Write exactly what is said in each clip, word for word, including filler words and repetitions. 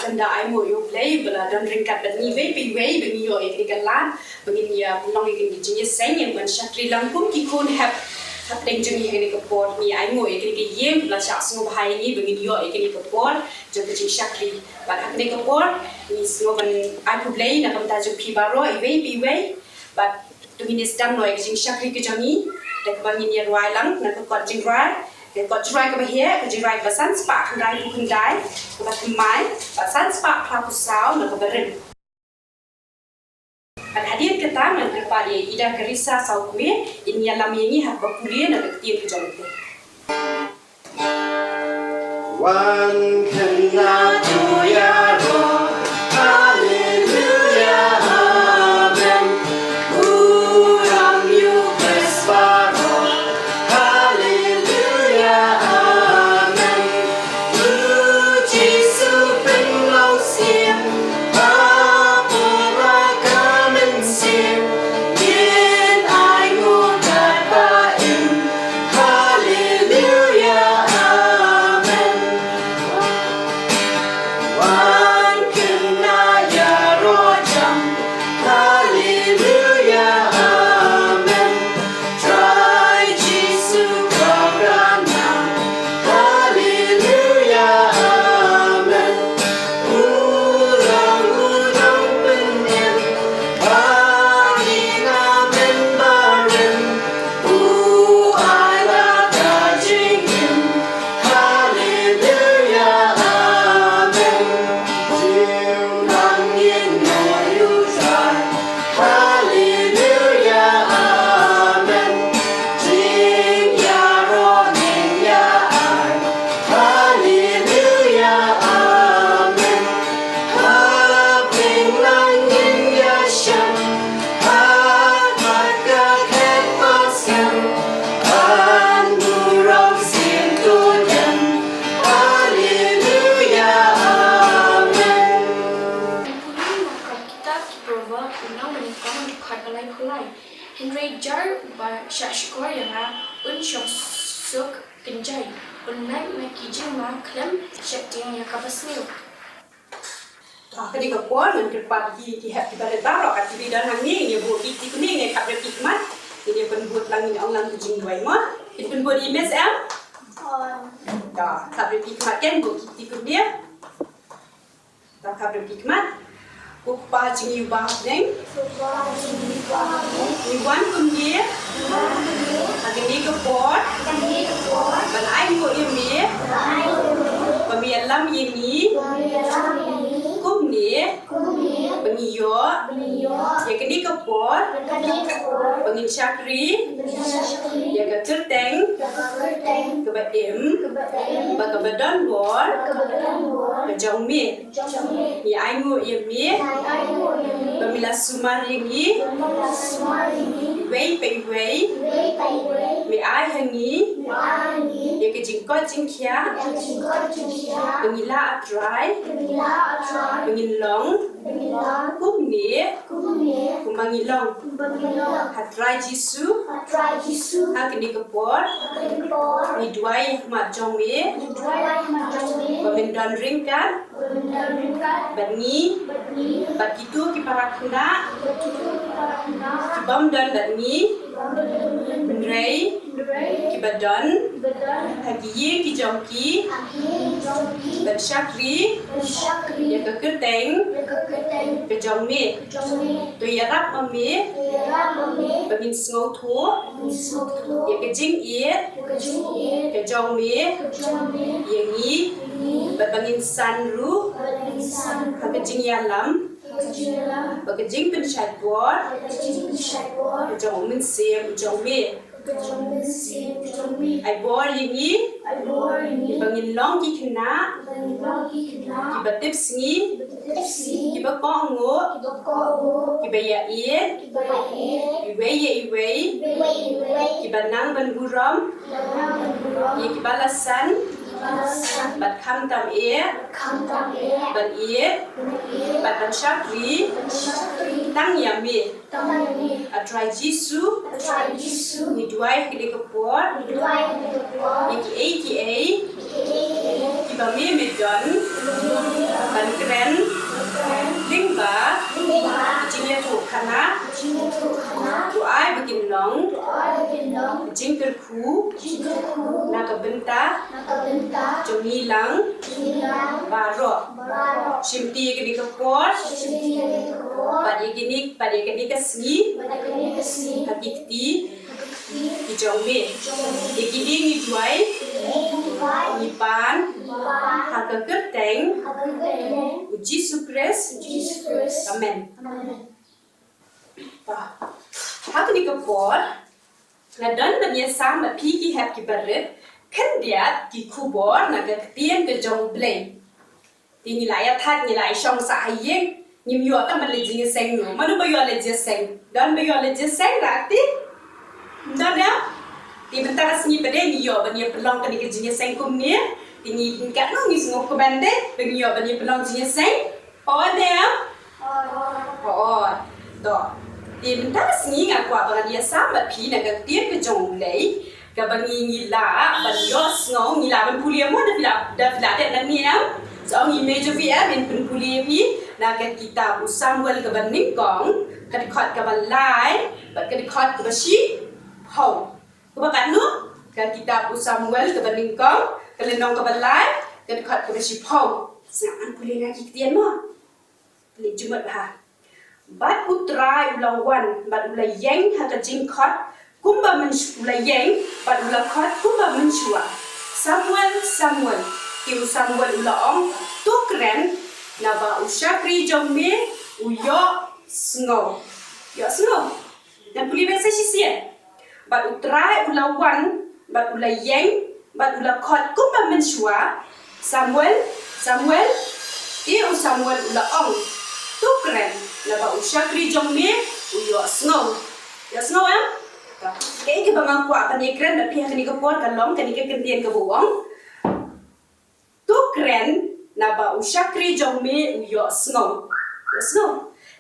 Ynda ai nguh ïa U Blei ba la don ryngkat bad ngi iwei pa iwei ba ngi ïoh ïa kane ka lad ba ngin ïa pynlong ïa kane ka jingïaseng ïa ban shakri lang kum ki khun hep hapdeng jong ngi ha kane ka por. Ngi ai nguh ïa kane ka ïing ba la shah sngewbha ïa ngi ba ngin ïoh ïa kane ka por jong ka jingshakri. Bad ha kane ka por ngi sngew ban ai khublei na ka bynta jong phi baroh iwei pa iwei. Bad to ngin ïa sdang noh ïa ka jingshakri ka jong ngi da kaba ngin ïa rwai lang na ka kot jingrwai, ka kot jingrwai kaba heh, ka jingrwai kaba san spah khyndai phew khyndai, kaba thymmai, bad san spah phra phew saw na kaba rim. Bad hadien kata ngan kyrpad ïa i Ida Karisa Sawkwi in ïalam ïa ngi ha kaba pule na ka ktien ka jong u. Wan kynnoh ïaroh, Haleluya, Amen. U ram U Khrist baroh, Haleluya, Amen. U Jisu pynlong siem, ha pura ka mynsiem, ngin ai nguh da ba im. Haleluya, amen. Wan kynnoh ïaroh jam. Haleluya, amen. Trai Jisu ka kyrdan. Haleluya, amen. U long u nongpynim, ba ngi na men barim, u ai la ka jingim. Haleluya, amen. Jingmut ngin ïoh ïa u Trai. Haleluya, amen. Jingïaroh ngin ïa ai. Haleluya, amen. Ha pdeng lang ngin ïa shem, ha khmat ka khet ba skhem, ban burom sien to dem. Haleluya, amen. Pule na ka kitab ki Proverb, u nong ba nyngkong, dkhot ba laiphew lai. Hynrei jar uba shah shkor ïa nga un shong suk kynjai, un lait na ki jingma khlem sheptieng ïa kaba sniew. To ha kane ka por ngan kyrpad ïa ki hep kiba rit baroh, kat kiba don hangne, ngin ïa buh kti kumne, ngin ïa khap rep ki khmat, ngin ïa pynbud lang, ngin ong lang ka jingduwai mo. Kin pynbud ïa i Miss em? To khap rep ki khmat, kin buh kti kumne. To khap rep ki khmat. Ko Kpa jong ngi uba ha bneng. Ngi wan kumne ha kane ka por ban ai nguh ïa me ba me ïalam ïa ngi. Kumne ba ngi ïoh ïa kane ka por ba ngin shakri ïa ka kyrteng kaba im bad kaba don bor ka jong me. Ngi ai nguh ïa me ba me la sumar ïa ngi, iwei pa iwei. Me ai ha ngi ïa ka jingkoit jingkhiah ba ngi lah, ah Trai, ba ngin long kumne kumba ngi long. Ha Trai Jisu, ha kane ka por ngi duwai ha khmat jong me ba men don ryngkat bad ngi, bad kito ki para khynnah ki bym don bad ngi, hynrei kiba don ha ki ïing ki jong ki ban shakri ïa ka kyrteng ka jong me. To ïarap ma me ba ngin sngewthuh ïa ka jingïeit ka jong me ïa ngi, bad ba ngin san ruh ha ka jingïalam bad ka jingpynshait bor ka jong u Mynsiem jong me. Ai bor ïa ngi ba ngin long ki khynnah kiba tipsngi, kiba kohnguh, kiba ïaieit iwei ïa iwei, kiba nang ban burom ïa kiba la san, Bad khamtam eh. Ban ïeit. Bad ban shakri. Tang ïa me. A Trai Jisu. Ngi duwai ha kane ka por. Ïa kiei kiei kiba me me don ban kren lyngba ka jingïathuhkhana. To ai ba kin long ka jingkyrkhu na ka bynta jong ngi lang baroh. Shimti ïa kane ka por bad ïa kane, bad ïa kane ka sngi ha ki kti ki jong me. Ïa kine ngi duwai, ngi pan ha ka kyrteng u Jisu Khrist. Amen. Ha kane ka por nga don ban ïasam bad phi ki hep ki barit khyndiat ki khubor na ka ktien ka jong U Blei. Te ngi la ïa thad, ngi la ïa shong sah ha ïing, ngim ïoh tang ban leit jingïaseng. Mano ba ïoh leit jingïaseng? Don ba ïoh leit jingïaseng ra kti? Don em? Te mynta ka sngi pat de ngi ïoh ban ïa pynlong kane ka jingïaseng kumne. Te ngi, katno ngi sngewkmen de ba ngi ïoh ban ïa pynlong jingïaseng. Oi, dem? Oi. To. Te mynta ka sngi nga kwah ba ngan ïasam bad phi na ka ktien ka jong U Blei kaba ngi, ngi lah ban ïohsngew, ngi lah ban pule mo, da phi lah, da phi lah dep nangne em? Sa ong i Mei Jong Phi em in pynpule phi na ka kitab u Samuel kaba nyngkong, ka dkhot kaba lai bad ka dkhot kaba shiphew. Kaba katno? Ka kitab u Samuel kaba nyngkong, ka lynnong kaba lai, ka dkhot kaba shiphew. Sngap ngan pule nga ki ktien mo. Pule jingmut bha. Bad U Trai u la wan bad u la ïeng ha ka jingkhot kumba mynshuwa, u la ïeng bad u la khot kumba mynshuwa, Samuel, Samuel. Te u Samuel u la ong, to kren, naba u shakri jong me u ïohsngew. Ïohsngew. Ngan pule beit sa shisien. Bad U Trai u la wan bad u la ïeng bad u la khot kumba mynshuwa, Samuel, Samuel. Te u Samuel u la ong, to kren, naba u shakri jong me u ïohsngew. Ïohsngew em? Kaei kaba nga kwah ban ïakren bad phi ha kane ka por ka long kane ka kyntien kaba ong, to kren, naba u shakri jong me u ïohsngew. Ïohsngew.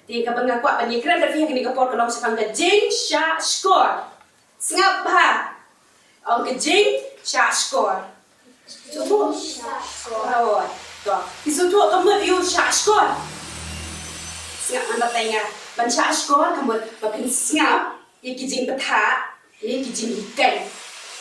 Te kaba nga kwah ban ïakren bad phi ha kane ka por ka long shaphang ka jingshah shkor. Sngap bha. Ong ka jingshah shkor. Sngewthuh? Oh, to. Phi sngewthuh ka mut ïa u shah shkor? Sngap, ngan batai nga. Ban shah shkor ka mut ba phin sngap ïa ki jingbthah, ïa ki jinghikai.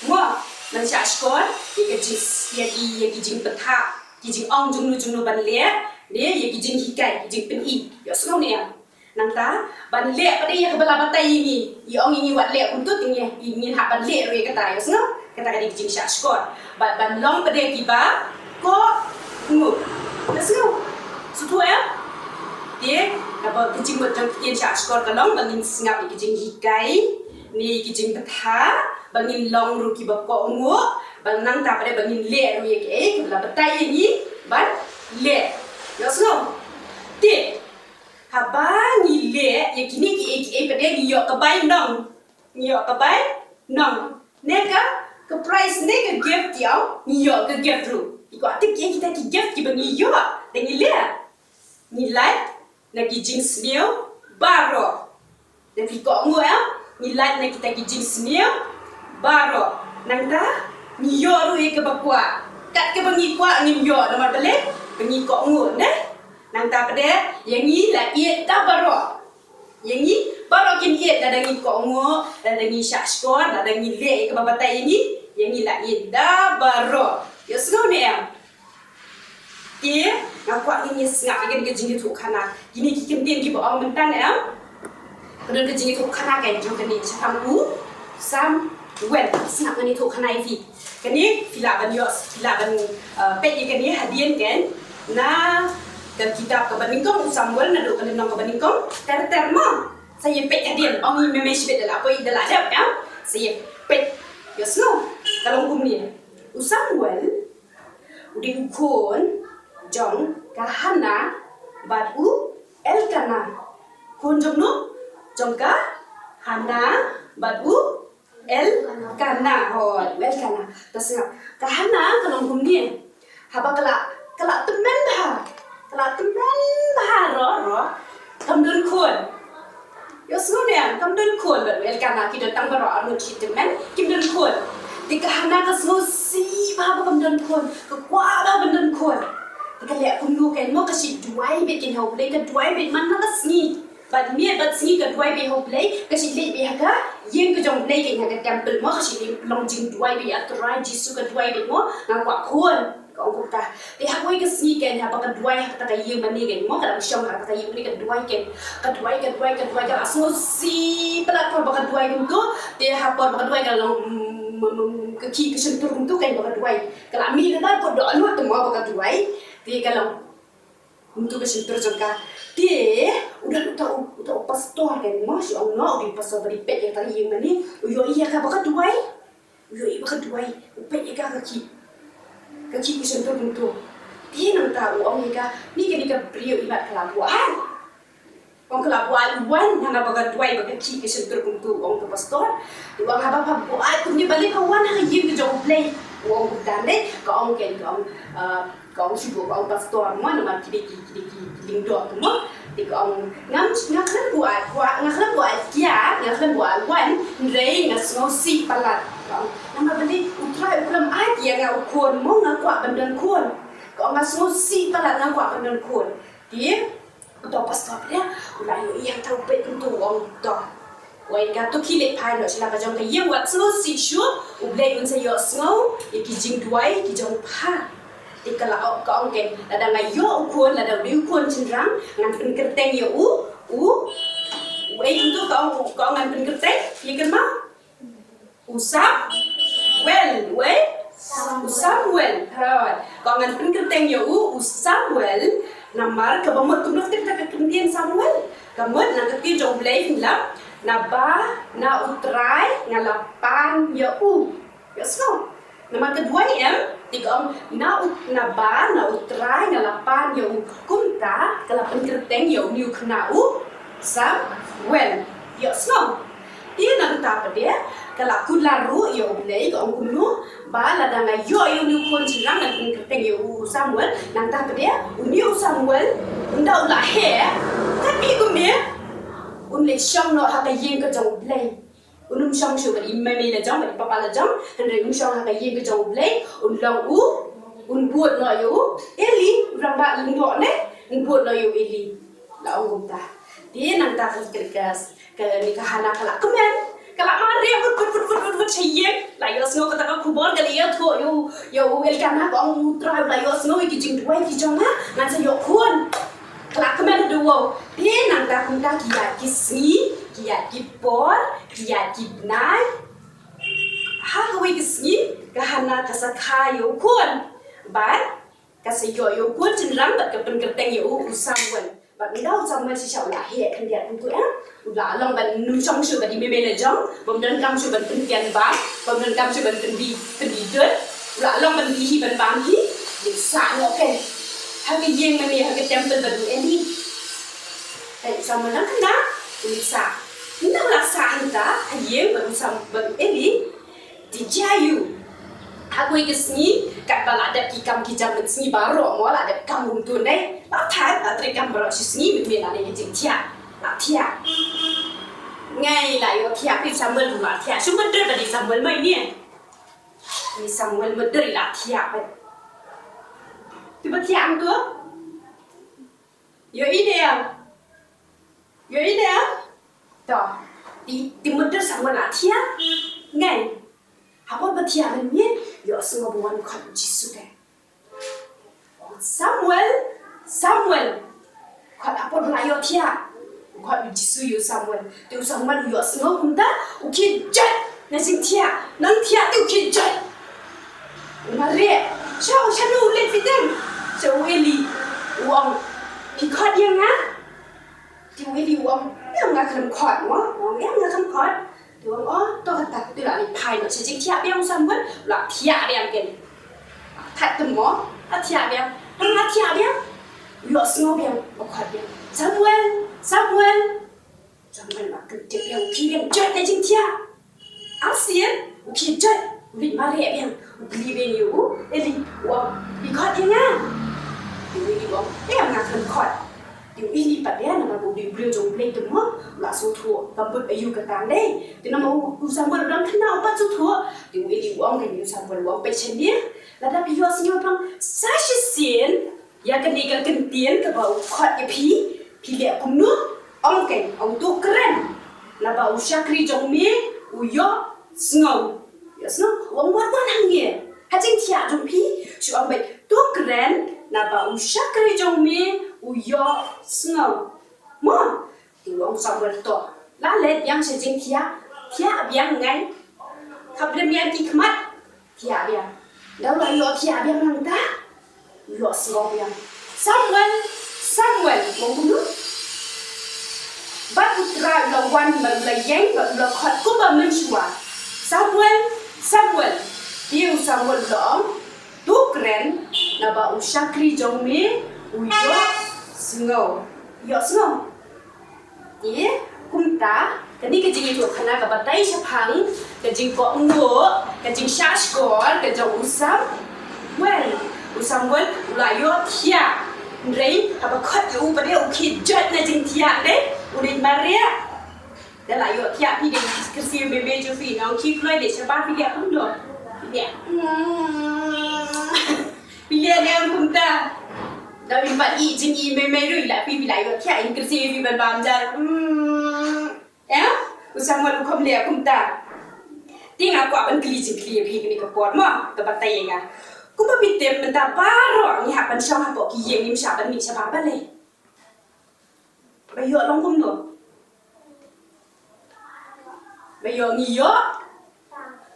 Mo, ban shah shkor ïa ki jing, ïa ki, ïa ki jingbthah, ki jingong jongno jongno ban leh, ne ïa ki jinghikai, ki jingpyni. Ïohsngew ne em? Nangta ban leh pat de ïa kaba la batai ïa ngi. I ong ïa ngi wat leh kumto, te ngi, ngin hap ban leh ruh ïa kata. Ïohsngew? Kata ka dei ka jingshah shkor. Bad ban long pat de kiba kohnguh. Ïohsngew? Sngewthuh em? Te kaba ka jingmut jong ka ktien shah shkor ka long ba ngin sngap ïa ki jinghikai, ne ïa ki jingbthah, ba ngin long ruh kiba kohnguh, ba nangta pat de ba ngin leh ruh ïa kiei kiba la batai ïa ngi ban leh. Ïohsngew? Te haba ngi leh ïa kine kiei kiei pat de ngi ïoh ka bainong. Ngi ïoh ka bainong. Ne ka, ka prize ne ka gift ïa, ngi ïoh ka gift ruh. Ngi kwah tip ïa kita ki gift kiba ngi ïoh da ngi leh. Ngi lait na ki jingsniew baroh. Da phi kohnguh em, ngi lait na kita ki jingsniew baroh. Nangta ngi ïoh ruh ïa kaba kwah. Kat kaba ngi kwah ngim ïoh namar balei? Ba ngi kohnguh ne. Nangta pat de ïa ngi la ïeit da baroh. Ïa ngi baroh kin ïeit, lada ngi kohnguh, lada ngi shah shkor, lada ngi leh ïa kaba batai ïa ngi, ïa ngi la ïeit da baroh. Ïohsngew ne em? Te nga kwah ngin ïa sngap ïa kane ka jingïathuhkhana. Kine ki kyntien kiba ong mynta ne em? Ka don ka jingïathuhkhana ka jong kane shaphang u Samuel. Sngap ngan ïathuhkhana ïa phi. Kane phi lah ban ïoh, phi lah ban, uh, peit ïa kane hadien kan na ka kitab kaba nyngkong u Samuel, naduh ka lynnong kaba nyngkong ter ter mo. Sa ïa peit hadien, ong i mei mei shibit da la poi da la dep em. Sa ïa peit. Ïohsngew. Ka long kumne. U Samuel u dei u khun jong ka Hana bad u Elkana. Khun jong no? Jong ka Hana bad u Elkanah, hooid, u Elkanah. Te sngap, ka Hannah ka long kumne. Haba ka la, ka la tymmen bha. Ka la tymmen bha ruh, ruh. Kam don khun. Ïohsngew ne em, kam don khun, bad u Elkanah, ki don tang baroh arngut shi tymmen, kim don khun. Te ka Hannah ka sngewsih bha ba kam don khun, ka kwah bha ban don khun. Te ka leh kumno kein mo, ka shu duwai beit kein ha U Blei, ka duwai beit man la ka sngi. Bad miet bad sngi ka duwai beit ha U Blei, ka shu leit beit ha ka ïing ka jong U Blei kein, ha ka temple mo, ka shu leit long jingduwai beit, A Trai Jisu, ka duwai beit mo, nga kwah khun. Ka ong kumta. Te ha kawei ka sngi kein, haba ka duwai ha kata ka ïing mane kein mo, ka dang shong ha kata ka ïing mane ka duwai kein. Ka duwai, ka duwai, ka duwai, ka la sngewsih palat haba ka duwai kumto. Te ha por ba ka duwai ka long, mm, mm, mm, ka khih ka shyntur kumto kein ba ka duwai. Ka la mih kata, ka dohnud te mo ba ka duwai. Te ka long kumto ka shyntur jong ka. Te u don uta u, uta u pastor kein mo, shu ong noh, u dei u pastor ba dei peit ïa kata ka ïing mane. U ïohi ïa ka ba ka duwai. U ïohi ba ka duwai, u peit ïa ka, ka khih. Ka khih ka shyntur kumto. Te nangta u ong ïa ka, ni kane ka briew imat ka la buaid. Ong ka la buaid, u wan, hana ba ka duwai ba ka khih ka shyntur kumto, u ong ka pastor. Te u ong haba pha buaid kumne balei pha wan ha ka ïing ka jong U Blei. U ong kumta ne, ka ong kein, ka ong, ah, Ka ong shu buh, ka ong pastor mo, namar ki dei ki, ki dei ki, ki lyngdoh tu mo. Te ka ong, ngam, nga khlem buaid, buaid, nga khlem buaid kiad, nga khlem buaid wan, hynrei nga sngewsih palat. Ka ong, namar balei U Trai u khlem ai ïa nga u khun mo, nga kwah ban don khun. Ka ong, nga sngewsih palat, nga kwah ban don khun. Te uto u pastor phi ïa, u la ïohi ïa uta u peit kumto, u ong to. Wei, kato khie leit phai noh sha la ka jong ka ïing, wat sngewsih shuh, U Blei un sa ïohsngew ïa ki jingduwai ki jong pha. Te ka la ong, ka ong kein, lada nga ïoh u khun, lada u dei u khun shynrang, ngan pynkyrteng ïa u, u, wei kumto ka ong, ka ong ngan pynkyrteng ïa u, kynmaw? U Samuel, wei? U Samuel. Hooid. Ka ong ngan pynkyrteng ïa u, u Samuel, namar kaba mut kumno te ka kyntien Samuel. Ka mut na ka ktien jong U Blei phin lap, naba na U Trai nga la pan ïa u. Ïohsngew. Namar ka duwai em, te ka ong na u, naba na U Trai nga la pan ïa u. Kumta ka la pynkyrteng ïa une u khynnah u Samuel. Ïohsngew. Te nangta pat de, ka la kular ruh ïa U Blei, ka ong kumno, ba lada nga ïoh ïa une u khun shynrang ngan pynkyrteng ïa u Samuel, nangta pat de, une u Samuel, ynda u la heh, kat phi kumne, un leit shong noh ha ka ïing ka jong U Blei. Un ym shong shuh bad i mei mei la jong, bad i papa la jong, hynrei un shong ha ka ïing ka jong U Blei, un long u, un bud noh ïa u Eli, u rangbah lyngdoh ne, un bud noh ïa u Eli. La ong kumta. Te nangta ka, ka, ka, kane ka Hannah ka la kmen. Ka la mareh, wut, wut, sha ïing. La ïohsngew kata ka khubor, ka la ïathuh ïa u, ïa u Elkanah, ka ong U Trai u la ïohsngew ïa ki jingduwai ki jong nga, ngan sa ïoh khun. Ka la kmen haduh wow. Te nangta kumta ki ïaid ki sngi, ki ïaid ki por, ki ïaid ki bnai. Ha kawei ka sngi, ka Hannah ka sa kha ïa u khun. Bad ka sa ïoh ïa u khun shynrang bad ka pynkyrteng ïa u, u Samuel. Bad ynda u Samuel shisha u la heh khyndiat kumto, eh, u la long ban ym shong shuh bad i mei mei la jong, bym donkam shuh ban pyntian bam, bym donkam shuh ban pynbi, pynbi dud. U la long ban bi hi ban bam hi, leit sah noh kein ha ka ïing mane, ha ka temple bad u Eli. Hynrei u Samuel nang kynda, u leit sah. Ynda u la sah hangta ha ïing bad u Sam, bad u Eli, te jia ïa u, ha kawei ka sngi, katba la dep ki kam ki jam mynsngi baroh mo, la dep kam kumto ne. La thait, la trei kam baroh shi sngi, mynmiet la dei ka jingthiah. La thiah. Ngai, la ïoh thiah, phi, Samuel ruh la thiah. Shu mutdur bad i Samuel mai ne. I Samuel mutdur, i la thiah bad. Phi ba thiah kumto? Ïohi ne em? Ïohi ne em? To, te, te mutdur Samuel la thiah. Ngai. Ha por ba thiah mynmiet, ïohsngew ba wan u khot u Jisu te. Samuel, Samuel. Khot ha por ba la ïoh thiah. U khot u Jisu ïa u Samuel. Te u Samuel u ïohsngew kumta, u khie jot na jingthiah. Nang thiah te u khie jot. U mareh. Sha, shano u leit phi teng? Sha u Eli. U ong, phi khot ïa nga? Te u Eli u ong, em, nga khlem khot mo. U ong, em, nga khlem khot. Te u ong, oh, to kata, te u la leit phai noh sha jingthiah biang u Samuel, u la thiah biang kein. Thait te mo, la thiah biang. Tang la thiah biang, u ïohsngew biang, u khot biang. Samuel, Samuel. Samuel la kyntiew biang, u khie biang jot na jingthiah. Arsien, u khie jot, u leit mareh biang, u kylli biang ïa u Eli, u ong, phi khot ïa nga? Te u Eli u ong, em, nga khlem khot. Te u Eli pat de, namar ba u dei u briew jong U Blei te mo, u la sngewthuh, kam bud aïu kata dei. Te namar u, u Samuel u dang khynnah u pat sngewthuh. Te u Eli u ong kein ïa u Samuel, u ong, peit shane, lada phi ïohsngew biang sa shisien ïa kane ka kyntien kaba u khot ïa phi, phi leh kumno? Ong kein, ong, to kren, naba u shakri jong me u ïohsngew. Ïohsngew, u ong, wat wan hangne ha jingthiah jong phi, shu ong beit, to kren, naba u shakri jong me u ïohsngew. Mo? Te u ong Samuel, to, la leit biang sha jingthiah, thiah biang ngai. Khapdem ïa ki khmat, thiah biang. Ynda u la ïoh thiah biang nangta, u ïohsngew biang, Samuel, Samuel, u ong kumno? Bad U Trai u la wan bad u la ïeng bad u la khot kumba mynshuwa, Samuel, Samuel. Te u Samuel u la ong, to kren, naba u shakri jong me u ïohsngew. Ïohsngew. Te kumta, kane ka jingïathuhkhana ka batai shaphang ka jingkohnguh, ka jingshahshkor ka jong u Samuel. U Samuel u la ïoh thiah. Hynrei haba khot ïa u pat de, u khie jot na jingthiah de, u leit mareh. Da la ïoh thiah, phi dei kyrsiew mei mei jong phi, nong khie kloi de, shabar phi leh kumno? Phi leh, phi leh ne em kumta? Da phi pat ïeh jingïeit mei mei ruh, la phi, phi la ïoh thiah, in kyrsiew phi ban bam jar. Hmm. Em? U Samuel u kham leh kumta. Te nga kwah ban kylli jingkylli ïa phi kane ka por mo, ka batai ïa nga. Kumba phi tip mynta baroh ngi hap ban shong hapoh ki ïing, ngim shah ban mih shabar balei? Ba ïoh long kumno? Ba ïoh ngi ïoh,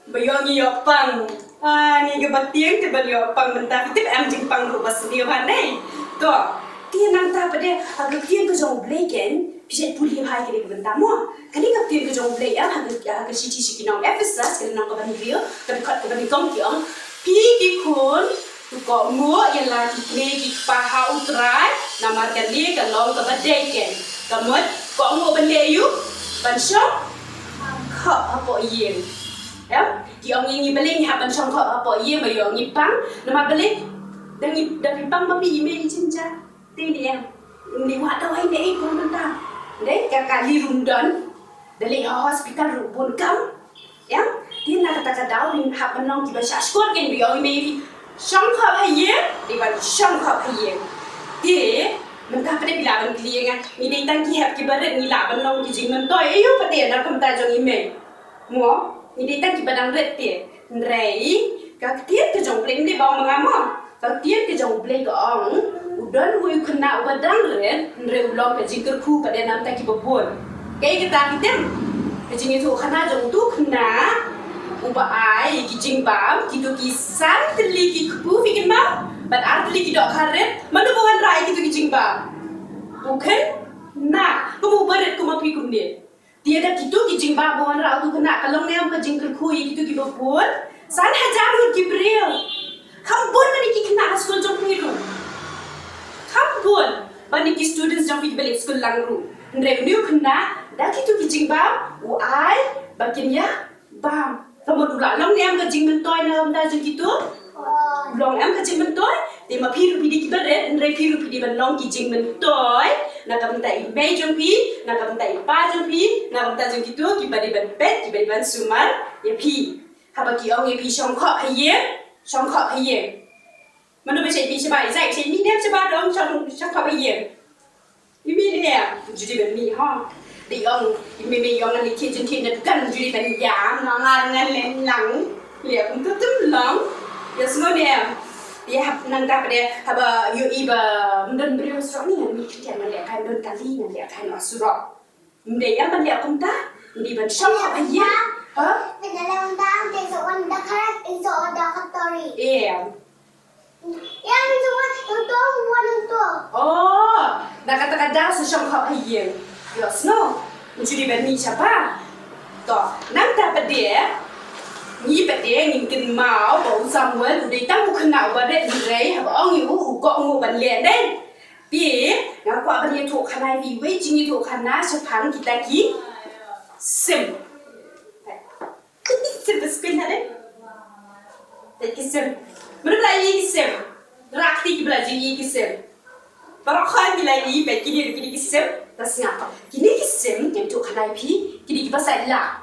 ba ïoh ngi ïoh pang. Ah, ngi kaba tieng te ban ïoh pang mynta. Phi tip em jingpang ruh ba sniew ha nei. To, te nangta pat de ha ka ktien ka jong U Blei kein, phi shait pule bha ïa kane ka bynta mo. Kane ka ktien ka jong U Blei em ha ka, ha ka shithi sha ki nong Ephesus, ka lynnong kaba hynriew, ka dkhot kaba nyngkong ki ong, phi ki khun, to kohnguh ïa la ki kmie ki kpa ha U Trai, namar kane ka long kaba dei kein. Ka mut kohnguh ban leh aïu? Ban shongkhop hapoh ïing. Em? Ki ong ïa ngi balei ngi hap ban shongkhop hapoh ïing ba ïoh ngi pang. Namar balei? Da ngi, da phi pang ma phi i mei i jynjar. Te ne em? Ym lei wad dawai ne ei pun mynta. Dei ka kali ruh ym don. Da leit ha hospital ruh bun kam. Em? Te na kata ka daw ngi hap ban long kiba shahshkor kein, ba ïoh i mei i phi shongkhop ha ïing, dei ban shongkhop ha ïing. Te mynta pat de phi lah ban kylli ïa nga, ngi dei tang ki hep kiba rit, ngi lah ban long ki jingmyntoi aïu pat de na ka bynta jong i mei? Mo, ngi dei tang kiba dang rit te. Hynrei ka ktien ka jong U Blei, ym dei ba ong ma nga mo. Ka ktien ka jong U Blei ka ong, u don uwei u khynnah uba dang rit, hynrei u long ka jingkyrkhu pat de na ka bynta kiba bun. Kaei kata phi tip? Ka jingïathuhkhana jong uto u khynnah uba ai ïa ki jingbam, kito ki san tylli ki kpu, phi kynmaw? Bad ar tylli ki dohkha rit, mano ba wanrah ïa kito ki jingbam? U khynnah, kumno uba rit kum ma phi kumne. Te ïa da kito ki jingbam ba wanrah uto u khynnah, ka long ne em ka jingkyrkhu ïa kito kiba bun? San hajar ngut ki briew. Kham bun ban ïa ki khynnah ha skul jong phi ruh. Kham bun ban ïa ki students jong phi kiba leit skul lang ruh. Hynrei une u khynnah, da kito ki jingbam u ai ba kin ïa bam. Ka mut u la long ne em ka jingmyntoi na ka bynta jong kito? U long em ka jingmyntoi? Te ma phi ruh phi dei kiba rit, hynrei phi ruh phi dei ban long ki jingmyntoi na ka bynta i mei jong phi, na ka bynta i pa jong phi, na ka bynta jong kito kiba dei ban peit, kiba dei ban sumar ïa phi. Haba ki ong ïa phi shongkhop ha ïing, shongkhop ha ïing. Mano ba shait mih shabar, i Zai, shait mih ne em shabar, dang shong, shongkhop ha ïing. I mih ne em? Ju dei ban mih ho. Dei ong i mei mei ong ngan leit thied jingthied na dukan, ju dei ban ïam, nga ngan leit lang. Leh kumto ym long. Ïohsngew ne em? Ïa hap nangta pat de haba ïohi ba ym don briew surok ne ngan mih khyndiat, ngan leh kai ym don kali, ngan leh kai noh surok. Ym dei em ban leh kumta. Ym dei ban shongkhop ha ïing. Ha? Pynlong dang te sa wan da kharak, in sa wan da khatori. Em. Ïa, nang sa wan nang to, wan nang to. Oh, na kata ka daw sa shongkhop ha ïing. Ïohsngew. Ym ju dei ban mih shabar. To, nangta pat de, ngi pat de ngin kynmaw ba u Samuel u dei tang u khynnah uba rit, hynrei haba ong ïa u, u kohnguh ban leh dei. Te nga kwah ban ïathuhkhana ïa phi iwei i jingïathuhkhana shaphang kita ki sim. Ki sim. Mano ba la ïohi ki sim? Rah kti kiba la ju ïohi ki sim. Baroh khoi ngi la ïohi ba kine ruh kine ki sim. Te sngap. Kine ki sim, kin tuh khnai phi, kine kiba sait lah.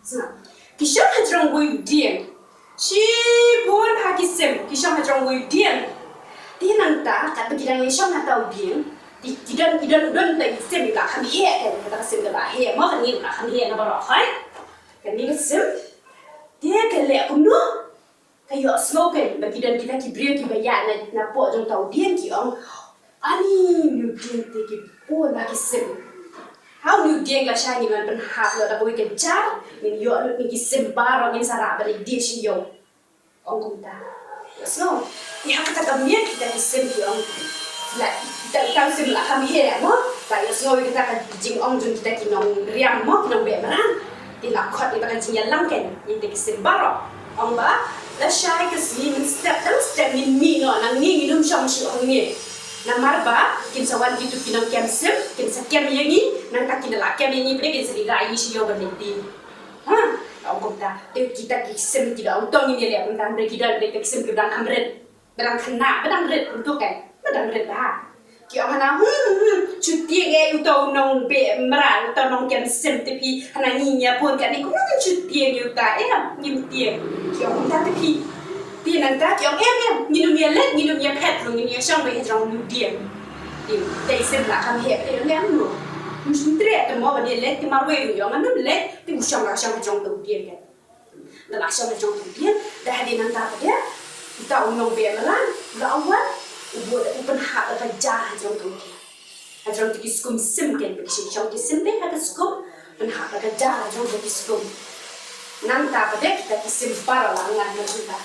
Sngap. Ki shong hajrong wei u dieng. Shibun ha ki sim ki shong hajrong wei u dieng. Te nangta katba ki dang ïashong ha uta u dieng, te ki don, ki don, don tang ki sim kiba la kham heh, kan, kata ka sim kaba la heh, mo, kane ka la kham heh na baroh khoi. Kane ka sim. Te ka leh kumno? Ka ïohsngew, kan, ba ki don kita ki briew kiba ïaid na, napoh jong uta u dieng, ki ong, "Ani, une u dieng te ki bun ha ki sim. Ha une u dieng lashai ngin wan pynhap noh da kawei ka jar, ngin ïoh lut ïa ki sim baroh, ngin sa rah ban leit die sha ïew." Ong kumta. Ïohsngew. Te ha kata ka miet kita ki sim ki ong, la, kita, kita ki sim la kham heh, mo. La ïohsngew ïa kata ka jingong jong kita ki nongriam, mo, ki nongbeh mrad. Te la khot ïa kata ka jingïalang, kan, ïa kita ki sim baroh. Ong ba, lashai ka sngi mynstep tang step ngin mih noh nangne, ngin ym shong shuh hangne. Namar ba kin sa wan kito ki nongkem sim, kin sa kem ïa ngi, nangta kin da la kem ïa ngi pat de, kin sa leit rah ïa ngi sha ïew ban leit die. Ha, ong kumta. Te kita ki sim ki da ong, to ngin ïaleh kumta, hynrei ki don kita ki sim kiba dang kham rit. Ba dang khynnah, ba dang rit kumto, kan. Ba dang rit bha. Ki ong hana, "Hmm, hmm, hmm, shu tieng ïa uta u nongbeh mrad, uta u nongkem sim te phi, hana ngi ngi ïa bun kane, kumno ngin shu tieng ïa uta, eh, ngim tieng." Ki ong kumta te phi. Te nangta ki ong, "Em, em, ngin ym ïa leit, ngin ym ïa phet ruh, ngin ïa shong beit hajrong une u dieng." Te uta i sim la kham heh, te ong, "Em ruh. Ym shym treh te mo ban ïa leit, te marwei ruh i ong ngan ym leit, te u shong la shong hajrong uta u dieng, kan." Nga la shong hajrong uta u dieng, da hadien nangta pat de, uta u nongbeh mrad u la wan, u bud, u pynhap da ka jar hajrong uta u dieng. Hajrong kita ki skum sim, kan, ba ki shong shong ki sim te ha ka skum, pynhap da ka jar hajrong kita ki skum. Nangta pat de kita ki sim baroh la ngat lut hangta.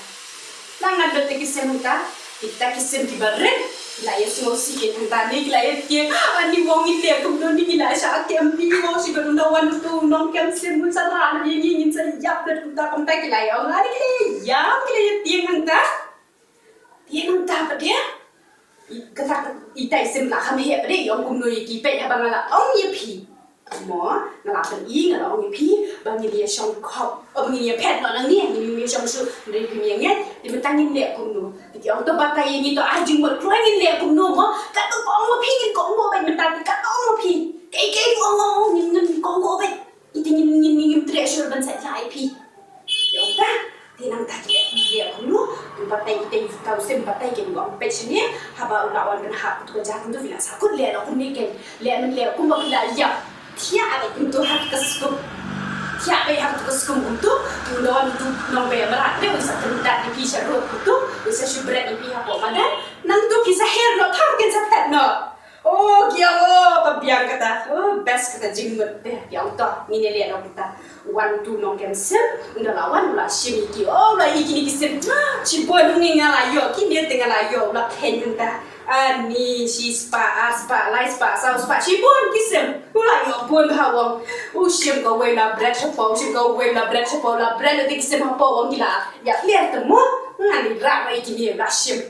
La ngat lut kita ki sim hangta, kita ki sim kiba rit, ki la ïa sngewsih kein hangta, ne ki la ïa tieng, "Ani mo, ngin leh kumno ne, ngi la shah kem ne mo, shi ba dang da wan uto u nongkem sim un sa rah ïa ngi, ngin sa ïap beit kumta kumta," ki la ïa ong, ani ki la ïa ïam, ki la ïa tieng hangta. Tieng hangta pat de. I, kata ka, ita i sim la kham heh pat de, i ong kumno ïa ki, peit haba nga la ong ïa phi. Mo, nga la pyni, nga la ong ïa phi ba ngin ïa shong khop, ba ngin ïa phet noh nangne, ngin ïa shong shuh, hynrei phim ïa ngeit. Te mynta ngin leh kumno? Te ki ong, to batai ïa ngi, to ai jingmut kloi, ngin leh kumno mo? Katto ka ong ma phi ngin kohnguh beit mynta, te katto ong ma phi. Kaei kaei ruh ong, ong, ong, ngin, ngin kohnguh beit. Ite ngin, ngin, ngin, ngim treh shuh ban sa ïa phi. Ki ong ta, te nangta ki leh, ki leh kumno? Ki batai, ite, ite u sim batai, ki ong peit shane, haba u la wan pynhap kumto ka jar kumto, phi la sahkut leh noh kumne, kan. Leh men leh kumba phi la ïap. Thiah beit kumto ha ka skum. Thiah beit ha ka skum kumto, te u don uto u nongbeh mrad, te un sa kyndat ïa phi sha rud kumto, un sa shu bret ïa phi hapoh madan. Nangto phi sa her noh, tang kin sa phet noh. Oh, ki ong, oh, ba biang kata. Oh, best kata jingmut te. Ki ong to, ngin ïa leh noh kumta. Wan uto u nongkem sim, u la wan, u la shim ïa ki. Oh, u la ïohi kine ki sim. Shibun, ong nga la ïoh, kine te nga la ïoh, u la kheiñ mynta. Ani, shi spah, ar spah, lai spah, saw spah, shibun ki sim. U la ïoh bun bha, u ong. U shim kawei, u la bret shapoh, u shim kawei, u la bret shapoh, u la bret ïa ki sim hapoh, u ong ki la ïap ler te mo. Ngan ïa rah ïa kine, u la shim.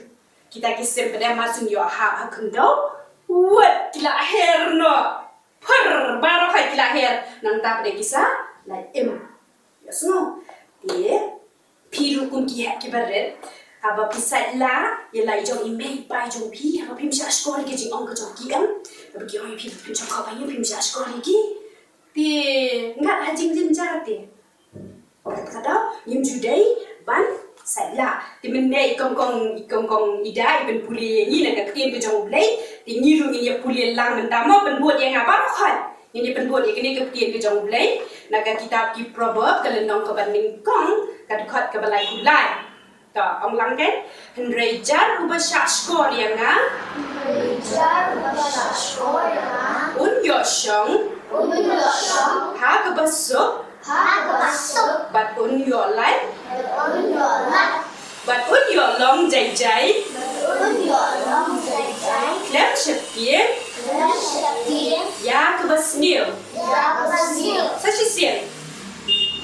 Kita ki sim pat de mar shu ïoh hap ha khyndew, wat ki la her noh. Phar, baroh hi ki la her. Nangta pat de ki sa la im. Ïohsngew. Te phi ruh kum ki heh kiba rit, haba phi sait la ïa la i jong i mei i pa i jong phi, haba phim shah shkor ïa ki jingong ka jong ki, em, haba ki ong ïa phi phim shah khop ïa, phim shah shkor ïa ki. Te ngat ha jingjynjar te. Kata ka daw ngim ju dei ban sait la. Te mynne i kong kong, i kong kong i da i pynpule ïa ngi na ka ktien ka jong U Blei. Te ngi ruh ngin ïa pule lang mynta mo, pynbud ïa nga baroh hi. Ngin ïa pynbud ïa kane ka ktien ka jong U Blei na ka kitab ki Proverb, ka lynnong kaba nyngkong, ka dkhot kaba laiphew lai. To, ong lang keiñ. Hynrei jar uba shah shkor ïa nga. Hynrei jar uba shah shkor ïa nga. Un ïoh shong. Un ïoh shong. Ha kaba suk. Ha kaba suk. Bad un ïoh lait. Bad un ïoh lait. Bad un ïoh long jai jai. Bad un ïoh long jai jai. Khlem sheptieng. Khlem sheptieng. Ïa kaba sniew. Ïa kaba sniew. Sa shisien.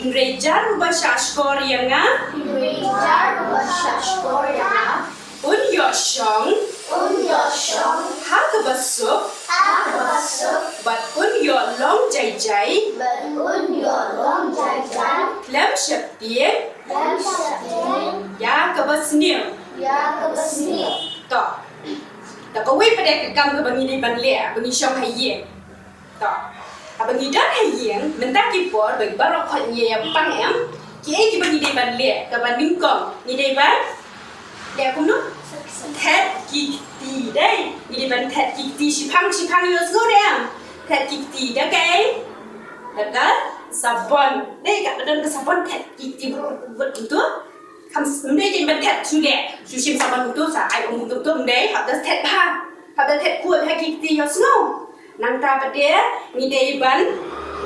Hynrei jar uba shah shkor ïa nga. Hynrei jar uba shah shkor ïa nga. Un ïoh shong. Un ïoh shong. Ha kaba suk. Ha kaba suk. Bad un ïoh long jai jai. Bad un ïoh long jai jai. Khlem sheptieng. Khlem sheptieng. Sniew. Ïa kaba sniew. To. Da kawei pat de ka kam kaba ngi dei ban leh, ba ngi shong ha ïing. To. Haba ngi don ha ïing, mynta ki por, ba ngi baroh khoit ngi ïa pang em, kiei kiba ngi dei ban leh, kaba nyngkong, ngi dei ban leh kumno? Thet ki kti, dei. Ngi dei ban thet ki kti, shiphang, shiphang, ïohsngew ne em? Thet ki kti, da kaei? Da ka sabon. Dei, ka don ka sabon thet ki kti, wut, wut, kumto. Kam s-, ym dei jin ban thet shu leh, shu shim sabon kumto, sa ai um kumto, ym dei, hap da thet bha. Hap da thet khuid bha ki kti, ïohsngew. Nangta pat de, ngi dei ban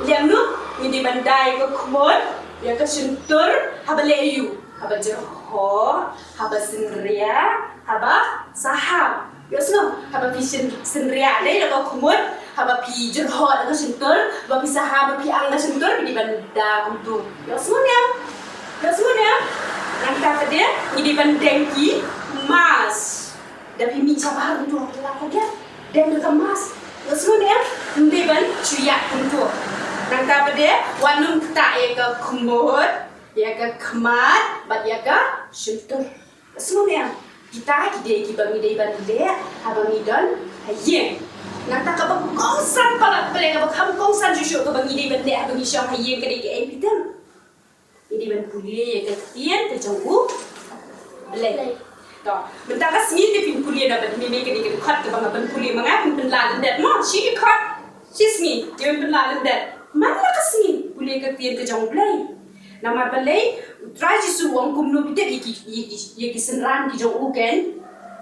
leh kumno, ngi dei ban dai ka khmut, ïa ka shyntur, haba leh aïu, haba jyrhoh, haba synriah, haba sahap. Ïohsngew, haba phi syn-, synriah dei da ka khmut, haba phi jyrhoh da ka shyntur, haba phi sahap, haba phi ang da shyntur, phi dei ban da kumto. Ïohsngew ne em? Ïohsngew ne em? Nangta pat de, ngi dei ban deng ki mask. Da phi mih shabar kumto, la ka dia. Deng da ka mask. Ïohsngew ne em? Ym dei ban shu ïaid kumto. Nangta pat de, wat nym ktah ïa ka khmut, ïa ka khmat, bad ïa ka shyntur. Ïohsngew ne em? Kita ki dei kiba ngi dei ban leh haba ngi don ha ïing. Nangta kaba kongsan palat, pyrshah kaba kham kongsan shuh shuh kaba ngi dei ban leh haba ngi shong ha ïing ka dei kaei, phi tip? Ngi dei ban pule ïa ka ktien ka jong U Blei. To, mynta ka sngi te phin pule na bad mih mih kane ka dkhot kaba nga ban pule ma nga, phin pynlah lyndet mo, shi dkhot, shi sngi, te phin pynlah lyndet. Man la ka sngi, pule ka ktien ka jong U Blei. Namar balei, U Trai Jisu u ong kumno, phi tip, ïa ki, ïa ki, ïa ki synran ki jong u, keiñ,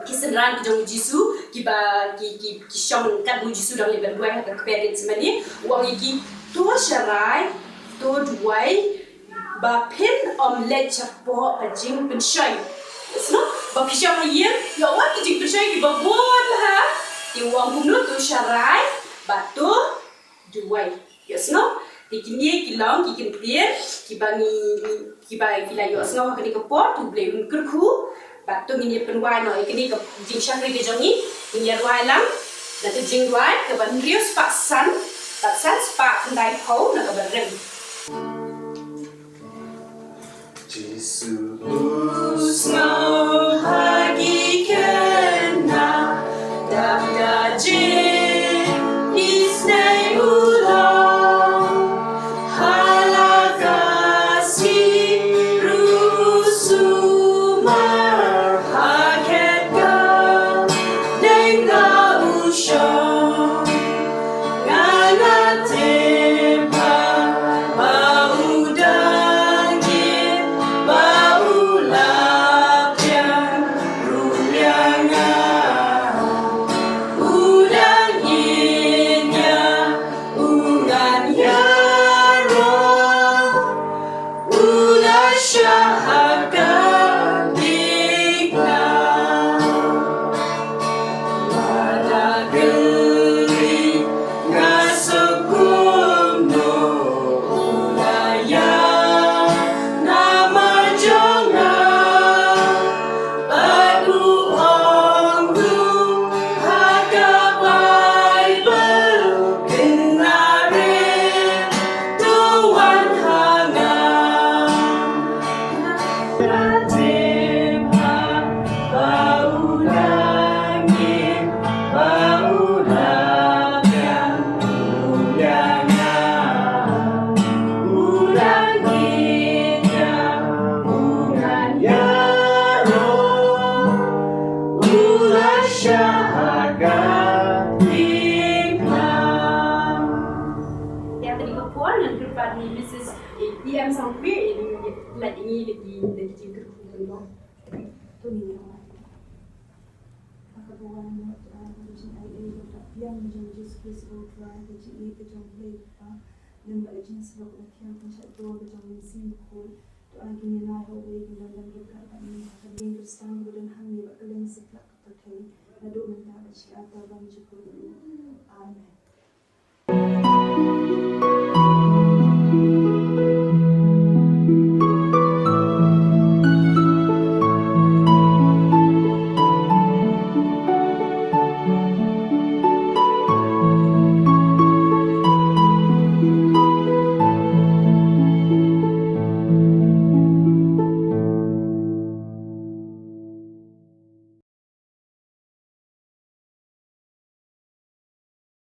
ki synran ki jong U Jisu, kiba, ki, ki, ki shong katba U Jisu u dang leit ban duwai ha ka kper Getsemane, u ong ïa ki, to sharai, to duwai, ba phin ym leit shapoh ka jingpynshoi. Ïohsngew, ba phi shong ha ïing, ïoh wan ki jingpynshoi kiba bun bha. Te u ong kumno, to sharai, bad to duwai. Ïohsngew, te kine ki long ki kyntien kiba ngi, ngi, kiba ngi la ïohsngew ha kane ka por, to U Blei un kyrkhu. Bad to ngin ïa pynwai noh ïa kane ka jingshakri ka jong ngi, ngin ïa rwai lang na ka jingrwai kaba hynriew spah san, bad san spah khyndai phew na kaba rim. Jisu u sngew ha ki khynnah, dap da jingïeit isynei u long, ha la ka sngi ruh u sumar ha khet ka ding da u shong. Nga nga tip ba, ba u dang ïeit, ba u la pdiang ruh ïa nga. U dang ïeit ïa, u ngan ïaroh. U la shah ha ka diengphna. Lada kylli nga suk kumno, u la ïa na ma jong nga. Bad u ong ruh ha ka Baibl, kynmaw re to wan ha nga. Nga tip ba u dang ïeit, ba u la pdiang ruh ïa nga. U dang ïeit ïa, u ngan ïaroh. U la shah ha ka diengphna. Ïa kane ka por ngan kyrpad ïa Mrs E M Sangkwi, ïa ngi, ïa ngi, ïa ngi, ïa ngi. To ngin ïa. Ha kaba wan noh, to ai ka jingaiei ba biang ka jong U Jisu Khrist U Trai, ka jingïeit ka jong U Blei Kpa, lem bad ka jingïasyllok bakhiah, ka jingshah dur ka jong U Mynsiem Bakhuid. To ai kine lai ha uwei, kin don ryngkat bad ngi ha ka liang Khristan kaba don hangne bad kylleng satlak ka pyrthei, naduh mynta bad shikatdei ban jukut. Amen.